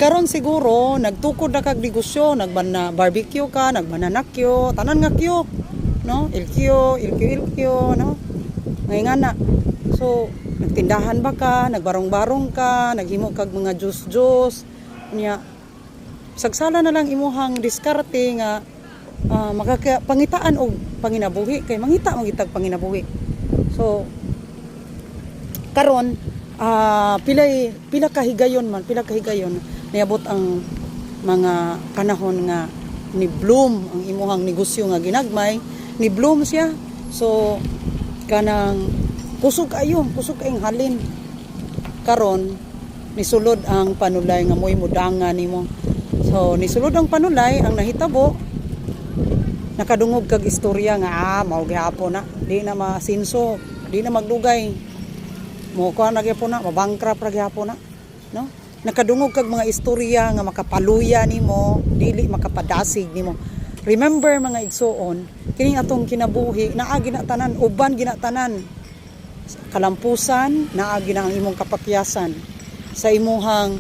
Karon siguro nagtukod na kag negosyo, nagbana barbecue ka, nagbananakyo, tanan nga kyo, no? LQ, LQ, LQ, no? Ngay nga na. So, nagtindahan ba ka, nagbarong-barong ka, naghimo kag mga juice-juice, unya sagsala na lang imuhang diskarte nga pangitaan og panginabuhi kay mangita mo gitag panginabuhi. So karon pilay pila ka higayon man, pila ka higayon niabot ang mga panahon nga ni bloom ang imuhang negosyo nga ginagmay, ni bloom siya. So kanang kusog kayo, kusog kayong halin. Karon nisulod ang panulay nga mo'y mudanga nimo. So nisulod ang panulay, ang nahitabo, nakadungog kag istorya nga mao gihapon na, di na masinso, di na magdugay, mo kuha na gyapon na, mabankrupt ra gyapon na, no? Nakadungog kag mga istorya nga makapaluya nimo, dili makapadasig nimo. Remember, mga igsuon, kining atong kinabuhi, naa gina tanan, uban gina tanan. Kalampusan, naa gina ang imong kapakyasan sa imuhang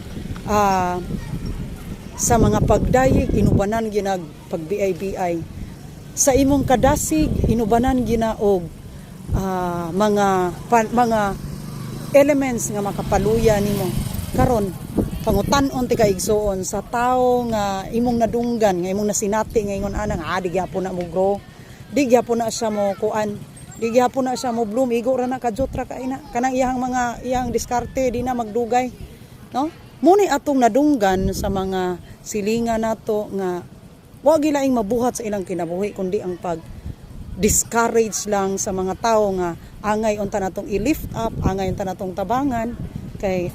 sa mga pagdayeg, inubanan ginag pag-BI-BI. Sa imong kadasig, inubanan gina og mga elements nga makapaluya nimo. Karon pangutan-on ti ka, igsuon, sa tawo nga imong nadunggan, nga imong nasinati nga ingon ana nga di gyapon na mo grow, di gyapon na siya mo kuan, di gyapon na siya mo bloom, igo ra na, kajot ra kay na, kanang iyang mga iyang diskarte di na magdugay, no? Muni atong nadunggan sa mga silingan nato nga wa gilaing mabuhat sa ilang kinabuhi kundi ang pag discourage lang sa mga tao nga angay unta natong i-lift up, angay unta natong tabangan kay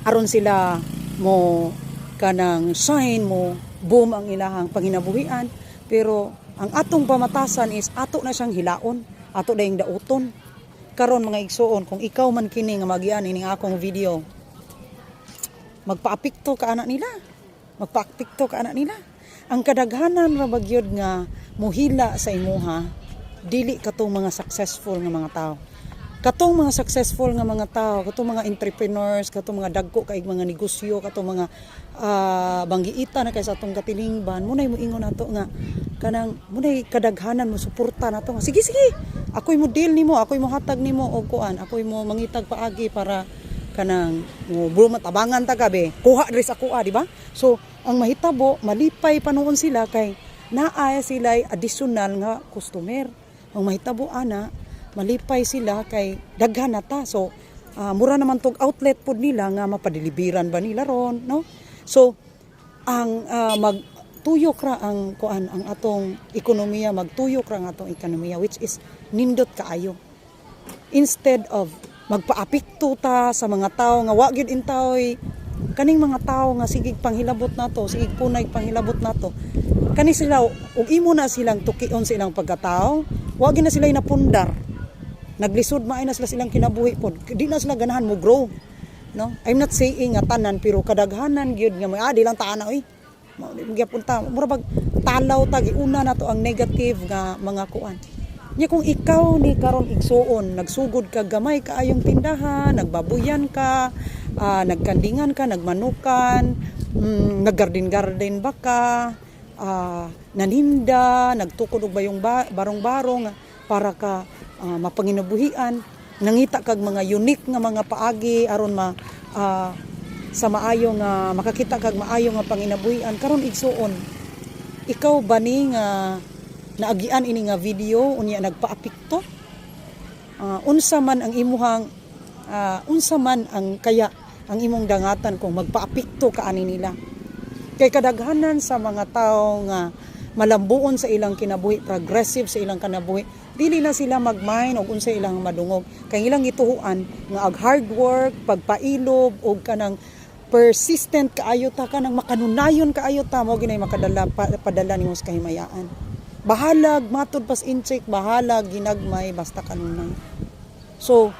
aron sila mo kanang shine, mo boom ang ilahang panginabuhian. Pero ang atong pamatasan is ato na siyang hilaon, ato dayong dauton. Karon, mga igsuon, kung ikaw man kini nga magian ining akong video, magpaapekto ka ana nila, magpaapekto ka ana nila. Ang kadaghanan ra bagyod nga muhila sa imuha, dili katong mga successful nga mga tao. Katong mga successful nga mga tao, katong mga entrepreneurs, katong mga dagko kay mga negosyo, katong mga banggiita na kay sa atong katilingban, munay moingon nato nga kanang munay kadaghanan mo suporta nato nga sige, sige, ako'y mo deal nimo, ako'y mo hatag nimo og kuan, ako'y mo mangitag paagi para kanang mo bro, matabangan ta gabi, kuha diri sa kuha, di ba? So ang mahitabo, malipay pa nuon sila kay naay sila additional nga customer. Ang mahitabo ana, malipay sila kay daghan na ta. So mura naman tog outlet pod nila nga mapadeliveran ba nila ron, no? So ang magtuyok ra ang kuan, ang atong ekonomiya, magtuyok ra ang atong ekonomiya, which is nindot kaayo, instead of magpaapekto ta sa mga tao nga wa gyud intawy. Kaning mga tao nga sigig panghilabot nato, sigig punay panghilabot nato, kani sila, ug imo na silang tukion sa ilang pagkatao, wa gyud na sila napundar, naglisod maay na sila silang kinabuhi pod, di na sila ganahan mo grow, no? I'm not saying nga tanan, pero kadaghanan gyud nga di lang ta ana oy, mao di gyapon ta, mura bag talaw ta, giuna nato ang negative nga mga kuan. Nya kung ikaw ni karon, igsuon, nagsugod ka gamay kaayong tindahan, nagbabuyan ka, nagkandingan ka, nagmanukan, naggarden-garden ba ka, naninda, nagtukod og bayong barong-barong para ka mapanginabuhian, nangita kag mga unique nga mga paagi aron ma sa maayo nga makakita kag maayo nga panginabuhian. Karon, igsuon, ikaw ba ni nga naagian ini nga video unya nagpaapekto, unsa man ang imuhang unsa man ang kaya ang imong dangatan kung magpaapekto ka ani nila? Kay kadaghanan sa mga tao nga malambuon sa ilang kinabuhi, progressive sa ilang kinabuhi, dili na sila mag-mind og unsa ilang madungog kay ilang gituhuan nga ag hard work, pagpailob og kanang persistent kaayo ta, kanang makanunayon kaayo ta, mo ginay makadala padala nimo sa kahimayaan. Bahalag matud pas incheck, bahalag ginagmay, basta kanunay. So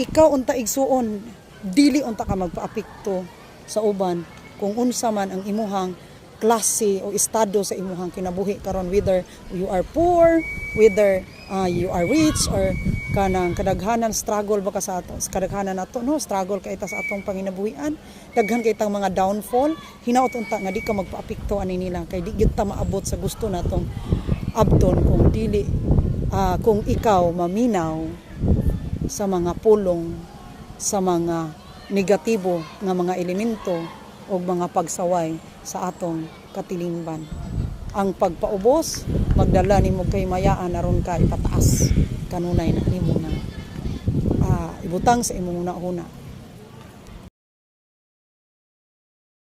ikaw unta, igsuon, dili unta ka magpaapekto sa uban kung unsa man ang imuhang klase o estado sa imuhang kinabuhi karon, whether you are poor, whether you are rich or Kanang kadaghanan struggle ba ka sa ato, sa kadaghanan nato, no, struggle kay ta sa atong panginabuhian, daghan kay tang mga downfall. Hinaot unta nga di ka magpaapekto ani nila kay di gyud ta maabot sa gusto natong abton kung dili kung ikaw maminaw sa mga pulong, sa mga negatibo nga mga elemento o mga pagsaway sa atong katilingban. Ang pagpaubos magdala nimo kay mayaan aron ka ipataas kanunay na nimo na ibutang sa imong una-una.